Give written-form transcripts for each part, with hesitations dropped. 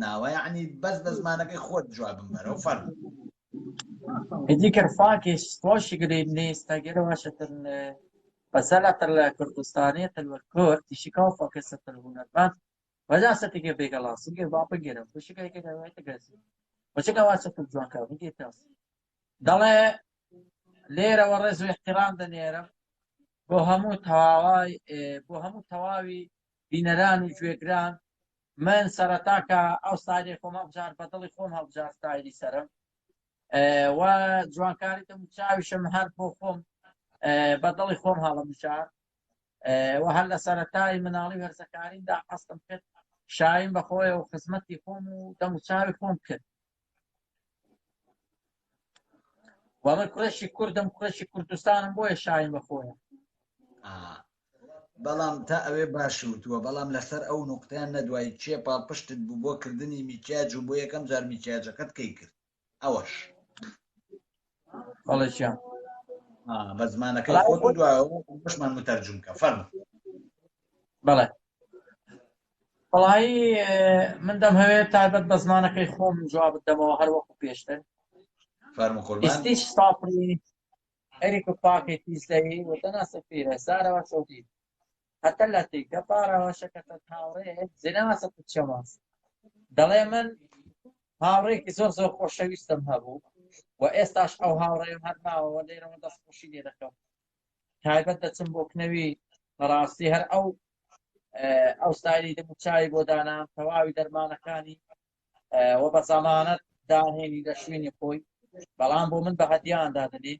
ناوە یعنی بەس بە زمانەکەی خۆت جوابم بەرەوە فەرموو. هديك رفاكي شتوش قريبني استاجر واشتن بسالة الكردستانية الكورد تشيكاو فاكسة الهنرمند وجاستك بيقلاس بابا وشكا كده وشكا واشتن جوانكا بيجي دەڵێ لێرەوە ڕێز و احترام دەنێرم بۆ هەموو تەواوای بۆ هەموو تەواوی بینەران و گوێگران من سەرەتاکە ئەو ستایلی خۆم هەڵبژار بە دڵی خۆم هەڵبژار ستایلی سەرم و جوانکاری دەم و چاویشم هەر بۆ خۆم بە دڵی خۆم هەڵمژار و هەر لە سەرەتای مناڵی و هەرزەکاریدا حەستم کرد شایم بە خۆیە و خزمەتی خۆم و دەم و چاوی خۆم کرد وە من کوڕێکی کوردم کوڕێکی کوردستانم بۆیە شایم بە خۆیە بەڵام تا ئەوێ باش وتووە بەڵام لەسەر ئەو نوقتەیان نەدوای کێ پاڵپشتت بوو بۆ کردنی میکیاج و بۆ یەکەم جار میکیاجەکەت کەی کرد ئەوەش بەڵێ گیان بە زمانەکەی خۆت و دوایەوە بەشمان متەرجم کە فەرموو بەڵێ وەڵایی من دەمهەوێت تایبەت بە زمانەکەی خۆم جوابت دەمەوە هەر وەکو پێشتر فەرموو قوربان ئیستیش ساپری ئەریک و پاکی تیزلەوی وتەناسە پیرە سارەوە سەودی هەتە لەتی گەپارەوە شەکەتە هاوڕێ زیناسە چەماس دەڵێ من هاوڕێکی زۆر زۆر خۆشەویستم هەبوو و ئێستاش ئەو هاوڕێم هەر ماوەوە لێرەوە دەست خۆشی لێ دەکەم تایبەت دەچم بۆ کنەوی بەڕاستی هەر ئەو ئەو ستایلی دەم و چاوی بۆ دانام تەواوی دەرمانەکانی و بە زەمانەت داهێنی لە شوێنی خۆی بەڵام بۆ من بە هەدیان دادنی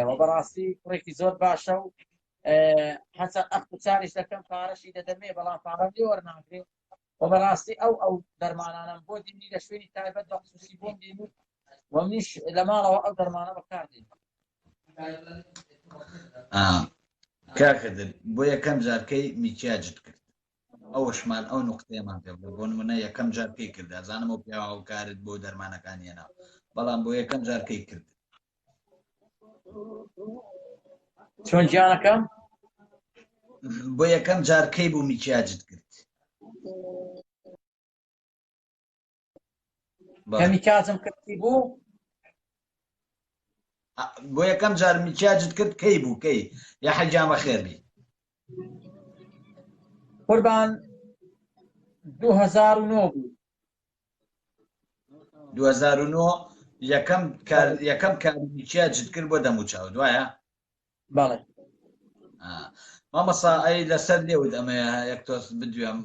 و بەڕاستی کوڕێکی زۆر باشە و هەچە ئەخ و چاریش دەکەم پارەشی دەدەمێ بەڵام پارە لێ وەرناگرێ و بەڕاستی ئەو ئەو دەرمانانم بۆ دینی لە شوێنی تایبەت بە خصوصی بۆم دین و منیش لە ماڵەوە ئەو دەرمانە بەکاردێن کاک خدر بۆ یەکەم جار کەی میکیاجت کرد ئەوەشمان ئەو نقطەیەمان پێ بڵێ بۆ نمونە یەکەم جار کەی کرد ئەزانم ئەو پیاوە هاوکارت بۆ دەرمانەکان هێنا بەڵام بۆ یەکەم جار کەی کرد چۆن گیانەکەم بۆ یەکەم جار کەی بوو میکیاجت کرد کە میکاجم کردی بوو بۆ یەکەم جار میکیاجت کرد کەی بوو کەی یا حەجامە خێربی قوربان 2009 بوو 2009 یەکەم کار یەکەم کاری میکیاجت کرد بۆ دەموچاو دوایە بەڵێ مامەسا ئەی لەسەر لێوت ئەمەیە یەک تۆز بدوێم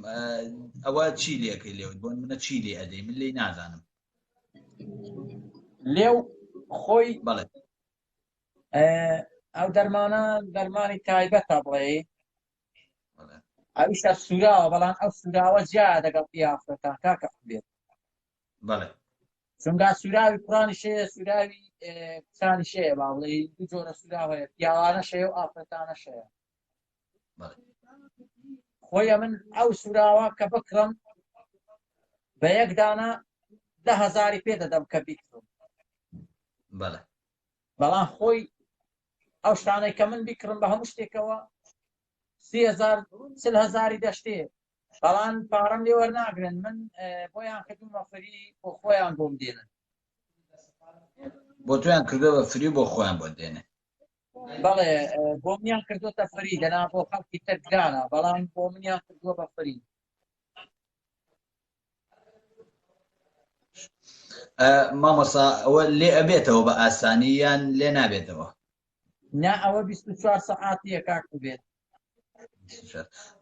ئەوە چی لەکەی لێوت بۆن منە چی لێ ئەدەی من لی نازانم لێو خۆی بەڵێ ئەو دەرمانە دەرمانی تایبەتە بڵێ ئەویشە سوراوە بەڵام ئەو سوراوە جیا دەگەڵ پیافرەتان کاکە بێت بەڵێ چونگا سوراوی کوڕانیش هەیە سوراوی کچانیش هەیە با بڵێ دوو جۆرە سوراو هەیە پیاوانەش هەیە و ئافرەتانەش هەیە خۆی من ئەو سوراوە کە بکڕم بە یەک دانە دە هەزاری پێ دەدەم کە بیکڕم بەڵێ بەڵام خۆی ئەو شتانەی کە من بیکڕم بە هەموو شتێکەوە 3000 هزاری دەشتێ بەڵام پارەم لێ وەرناگرن من بۆیان کردومە فری بۆ خۆیان بۆم دێنن بۆ تۆیان کردووە بە فری بۆ خۆیان بۆ دێنێ بەڵێ بۆ منیان کردوتە فری دەنا بۆ خەڵکی تر گرانە بەڵام بۆ منیان کردووە بە فری مامۆسا ئەوە لێ ئەبێتەوە بە ئاسانی یان لێ نابێتەوە نا ئەوە 24 سەعاتیە کاک بێت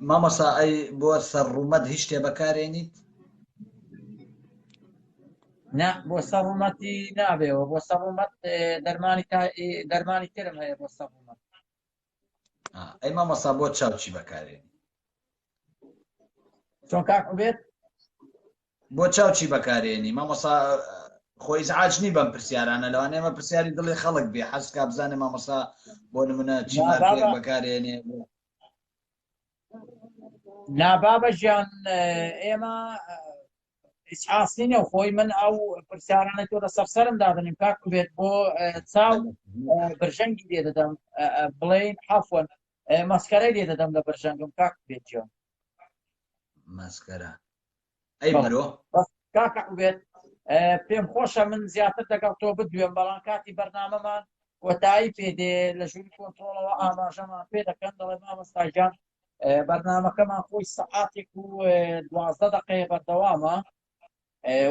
مامۆسا ئەی بۆ سەر ڕوومەت هیچ شتێ بەکارێنیت نا بۆ سەر ڕوومەتی نابێەوە بۆ سەر ڕوومەت دەرمانی دەرمانی ترم هەیە بۆ سەر ڕوومەت ئەی مامۆسا بۆ چاو چی بەکارێنی چۆن کاک عوبێد بۆ چاو چی بەکارێنی مامۆسا خۆ ئیزعاج نی بەم پرسیارانە لەوانەیە ئەمە پرسیاری دڵی خەڵک بێ حەز کا بزانێ مامۆسا بۆ نمونە چی نا مارکەیەک بابا بەکارێنێ نا بابە گیان ئێمە هیچ ئاستی نیە خۆی من ئەو پرسیارانە تۆ لەسەر سەرم دادەنیم کاک بێت بۆ چاو برژەنگی لێ دەدەم بڵێین عەفوەن مەسکەرەی لێ دەدەم لە برژەنگم کاک بێت گیان مەسکەرە ئەی برۆ؟ کاکە عوبێد پێم خۆشە من زیاتر لەگەڵ تۆ بدوێم بەڵام کاتی بەرنامەمان کۆتایی پێدێ لە ژووری کۆنترۆڵەوە ئاماژەمان پێ دەکەن دەڵێ مامۆستا گیان بەرنامەکەمان خۆی سەعاتێک و 12 دقەیە بەردەوامە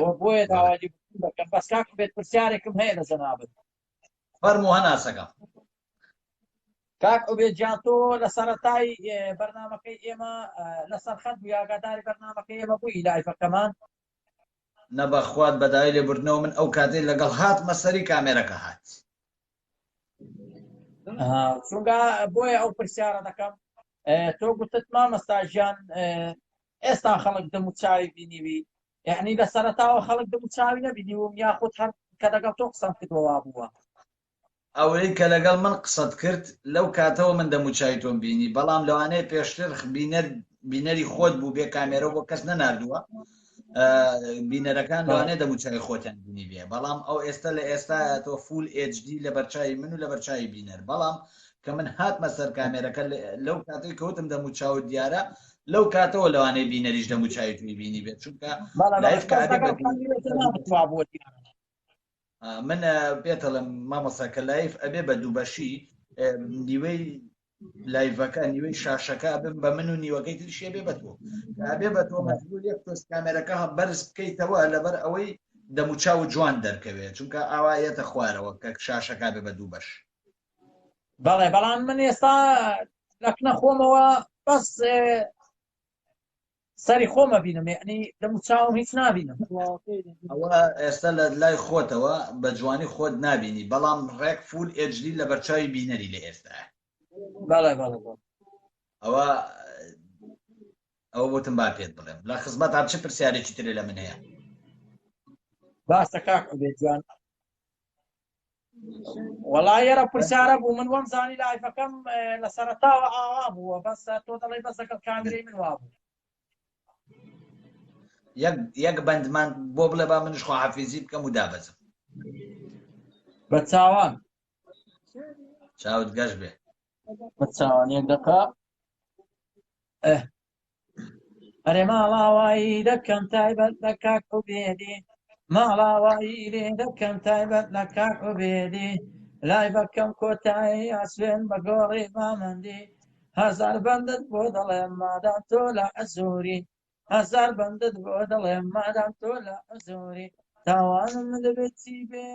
و بۆیە داوای لێبوردن دەکەم بەس کاک عوبێد پرسیارێکم هەیە لە جەنابت فەرموو هەناسەکەم. کاک عوبێد گیان تۆ لە سەرەتای بەرنامەکەی ئێمە لەسەر خەت بووی ئاگاداری بەرنامەکەی ئێمە بووی لایڤەکەمان؟ نە بەخوات بەداوای لێبوردنەوە من ئەو کاتەی لەگەڵ هاتمە سەری کامێرەکە هات. چونکە بۆیە ئەو پرسیارە دەکەم تۆ گوتت مامەستا گیان ئێستا خەڵک دەم و چاوی بینیوی یعنی لە سەرەتاوە خەڵک دەم و چاوی نەبینیوم یاخود هەر کە لەگەڵ تۆ قسەم کردووە وابووە ئەوەی کە لەگەڵ من قسەت کرد لەو کاتەوە من دەموچاوی تۆم بینی بەڵام لەوانەیە پێشتر بینەر بینەری خۆت بوو بێ کامێرە بۆ کەس نەناردووە بینەرەکان لەوانەیە دەموچاوی خۆتیان بینی بێ بەڵام ئەو ئێستا لە ئێستا تۆ full HD لە بەرچوی من و لە بەرچوی بینەر بەڵام کە من هاتمە سەر کامێرەکە لەو کاتێک کەوتم دەموچاوت دیارە لەو کاتەوە لەوانەیە بینەریش دەموچاوی توی بینی بێت چونکە live کاتێک من پێتەڵم مامۆستا کە live ئەبێ بە دووبەشی نیوەی live ەکە نیوەی شاشەکە بم بە من و نیوەکەی تریشێ بێ بە تۆ ئەبێ بە تۆ مەجبور یەک تۆز کامێرەکە بەرز بکەیتەوە لەبەر ئەوەی دەموچاو جوان دەرکەوێت چونکە ئاوایەتە خوارەوە کە شاشەکە بێ بە دوو بەش بەڵێ بەڵام من ئێستا لەکنە خۆمەوە بەس سەری خۆمە بینم یعنی دەم و چاوم هیچ نابینم ئەوە ئێستا لە لای خۆتەوە بە جوانی خۆت نابینی بەڵام ڕێک full HD لە بەرچاوی بینەری لە ئێستا بەڵێ بەڵێ ئەوە ئەوە بۆتم با پێت بڵێم لە خزمەتان چ پرسیارێکی ترێ لە من هەیە باشە کاک عوبێد جان وەڵا یەرە پرسیارە بوو من وەم زانی live ەکەم لە سەرەتاوە ئاوا بووە بەس تۆ دەڵێی بەس لەگەڵ کامێرەی من وابوو یەک یەک بەندمان بۆ بڵێ با منش خواحافیزی بکەم و دابەزم بە چاوان چاوت گەش بێ بە چاوان یەک دەقە ئەرێ ماڵاوایی دەکەم تایبەت لە کاک عوبێدی ماڵاوایی لێ دەکەم تایبەت لە کاک عوبێدی live ەکەم کۆتایی ئاسوێن بە گۆڕی مامەندی هەزار بەندت بۆ دەڵێم مادام تۆ لە ئەزوری هەزار بەندت بۆ دەڵێم مادام تۆ لە ئەزوری تاوانم دەبێت چی بێ؟